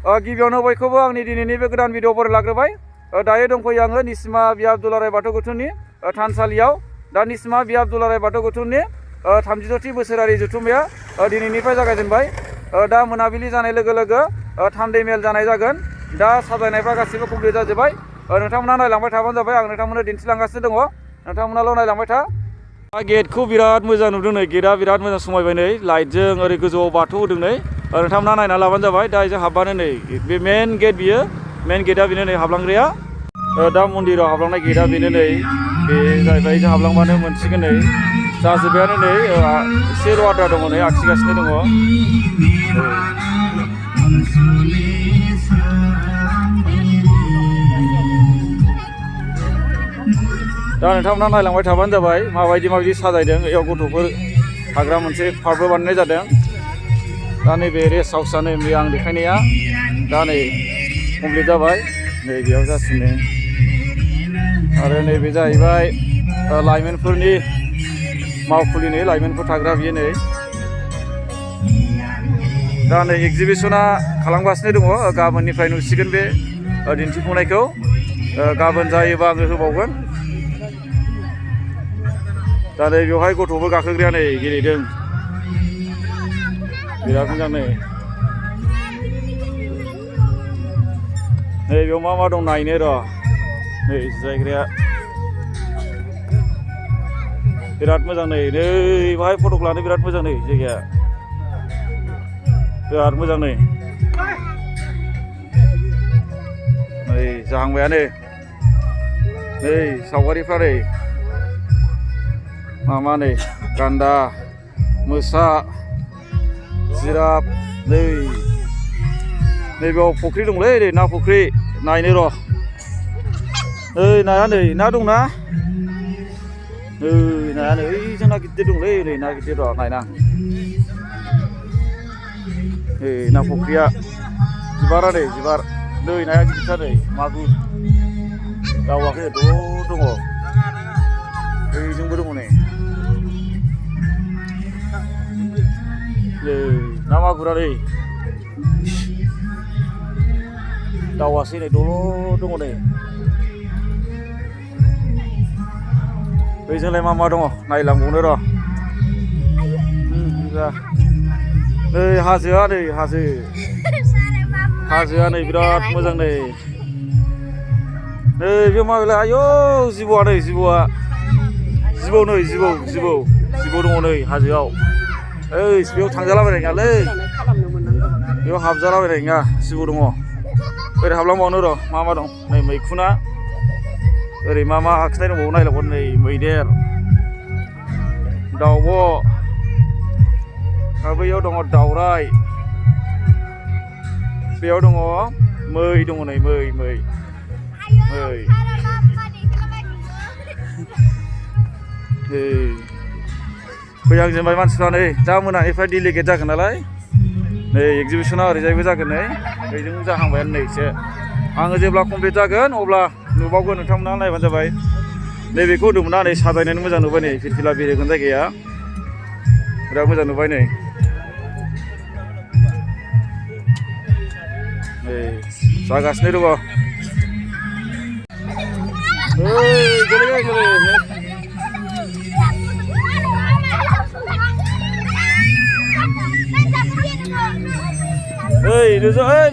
गिबियावनो बयखौबो आंनि दिनैनि बे गोदान भिडिअफोर लाग्रोबाय। दायो दंफैयो आङो निसिमा बियाब दुलाराय बाथौ गौथुमनि थानसालियाव। दा निसिमा बियाब दुलाराय बाथौ गौथुमनि 36थि बोसोरारि जथुम्माया दिनैनिफ्राय जागायजेनबाय। दा मोनाबिलि जानाय लोगो लोगो थान्दै मेल जानाय जागोन। दा साजायनायफ्रा गासिबो कमप्लिट जाजोब्बाय। नोंथांमोना नायलांबाय थाबानो जाबाय, आं नोंथांमोननो दिन्थिलांगासिनो दङ, नोंथांमोनाल' नायलांबाय था। गेटखौ बिराद मोजां नुदों नै, गेटआ बिराद मोजां समायबाय नै, लाइटजों ओरै गोजौआव बाथौ होदों नै। नोंथांमोना नायना लाबानो जाबाय। दा जों हाबबानो नै बे मेन गेट, बियो मेन गेटआ बेनो नै हाबलांग्राया। दा मन्दिराव हाबलांनाय गेटआ बेनो नै, बे जाहैबाय जों हाबलांबानो मोनसिगोन नै, जाजोब्बायानो नै, एसेल' आद्रा दङ नै, आखिगासिनो दङ। दा नोंथांमोना नायलांबाय थाबानो जाबाय माबायदि साजायदों। बेयाव गथ'फोर थाग्रा मोनसे पार्कबो बानायनाय जादों। दा नैबे रेस्ट हाउसआ नै आं देखायनाया दा नै कमप्लिट जाबाय। नै बेयाव जासिनो। आरो नैबे जाहैबाय लाइमोनफोरनि मावखुलि, नै लाइमोनफोर थाग्रा बियो नै। दा नै एक्जिबिसना खालामगासिनो दङ। गाबोननिफ्राय नुसिगोन बे दिन्थिफुंनायखौ। गाबोन जायोबा आङो होबावगोन। दा नै बेवहाय गथ'फोर गाखोग्राया नै गेलेदों, बिराद मोजां नै। नै बेयाव मा दं नायनो र'। नै जिरायग्राया बिराद मोजां नै, नै बाहाय फटक लानो बिराद मोजां नै, जायगाया बिराद मोजां नै। नै जाहांबायानो नै सावगारिफ्रा नै मा नै गान्दा, मोसा, जिराफ, नै बेयाव फुख्रि दंलै, नै ना फुख्रि नायनो र'। नै नाया नै, ना दंना, नै नाया नै, ओइजों ना गिदिर दंलै, नै ना गिदिर र' नायनां। नै ना फुख्रिया, बिबारा नै बिबार, नै नाया गिदिरथार नै, मागुर दावाखै द' दङ, ओइजोंबो दङ नै। ना मागुरा नै दावासै नै, दल' दङ नै। बैजोंलाय मा दङ नायलांबावनो र'। नै हाजोआ नै, हाजोआ नै बिराद मोजां नै। नै बे माबालाय, आयौ जिबौआ नै, जिबौ नै, जिबौ दङ नै हाजोआव। ओइ बेयाव थांजालाबायनाय नङालै, बेयाव हाबजालाबायनाय नङा, जिबौ दङ। ओरै हाबलांबावनो र', मा दं नै, मैखुना, ओरै मा आखिनाय दंबावो नायलांबावनो नै, मैदेर, दाउब', बैयाव दङ दाउराइ, बेयाव दङ मै दङ नै, मै फैहांजेनबाय मानसिफ्रा नै, दा मोनानिफ्राय डेलिगेट जागोन नालाय। नै एक्जिबिसना ओरैजायबो जागोन नै, ओरैजों जाहांबायानो नै एसे। आङो जेब्ला कमप्लिट जागोन अब्ला नुबावगोन, नोंथांमोना नायबानो जाबाय। नैबेखौ होदोंमोन नै, साजायनानै मोजां नुबाय नै, फिरफिला बिरहोगोन जायगाया, बिराद मोजां नुबाय नै। नै जागासिनो दङ।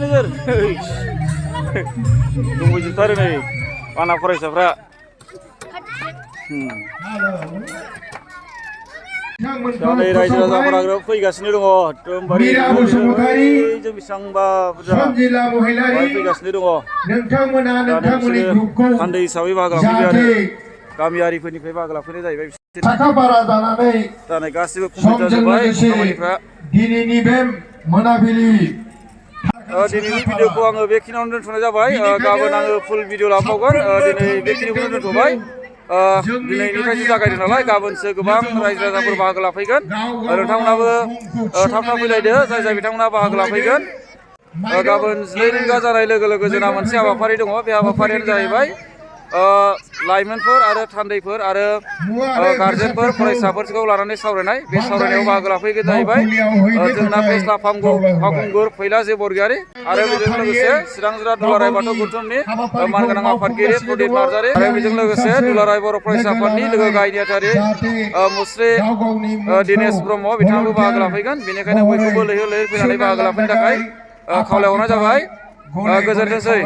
नोजोर दंफैजोबथारो नै बाना फरायसाफ्रा। दा नै रायजो राजाफोरा फैगासिनो दङ, एकदमबारे जों बेसेबांबा बुरजा बेवहाय फैगासिनो दङ। दा बिसोरो थान्दै हिसाबै बाहागो लाफैबाय आरो गामियारिफोरनिफ्राय बाहागो लाफैनाय जाहैबाय बिसोर। दा नै गासिबो कमप्लिट जाजोब्बाय खामानिफ्रा। दिनैनि बे मोनाबिलि दिनैनि भिडिअखौ आङो बेखिनियावनो दोनथ'नाय जाबाय। गाबोन आङो फुल भिडिअ लाबावगोन। दिनै बेखिनिखौनो दोनथ'बाय। दिनैनिफ्रायसो जागायदों नालाय, गाबोनसो गोबां रायजो राजाफोर बाहागो लाफैगोन। नोंथांमोनाबो थाब फैलायदो, जाय बिथांमोना बाहागो लाफैगोन। गाबोन 2 रिंगा जानाय लोगो लोगो जोंना मोनसे हाबाफारि दङ। बे हाबाफारियानो जाहैबाय लाइमोनफोर आरो थान्दैफोर आरो गार्जेनफोर फरायसाफोरखौ लानानै सावरायनाय बे सावरायनायाव बाहागो लाफैगोन जाहैबाय जोंना फेस्ला फावखुंगुर फैलाजे बरगयारि आरो बेजों लोगोसे चिरां जिल्ला दुलाराय बाथौ गौथुमनि मानगोनां आफादगिरि प्रदीप नार्जारि आरो बेजों लोगोसे दुलाराय बर' फरायसा आफादनि लोगो गाहाय नेहाथारि मुस्रि दिनेश ब्रह्म बिथाङाबो बाहागो लाफैगोन बेनिखायनो बयखौबो लैहोर लैहोर फैनानै बाहागो लाफैनो थाखाय खावलायहरनाय जाबाय गोजोनथोंसै।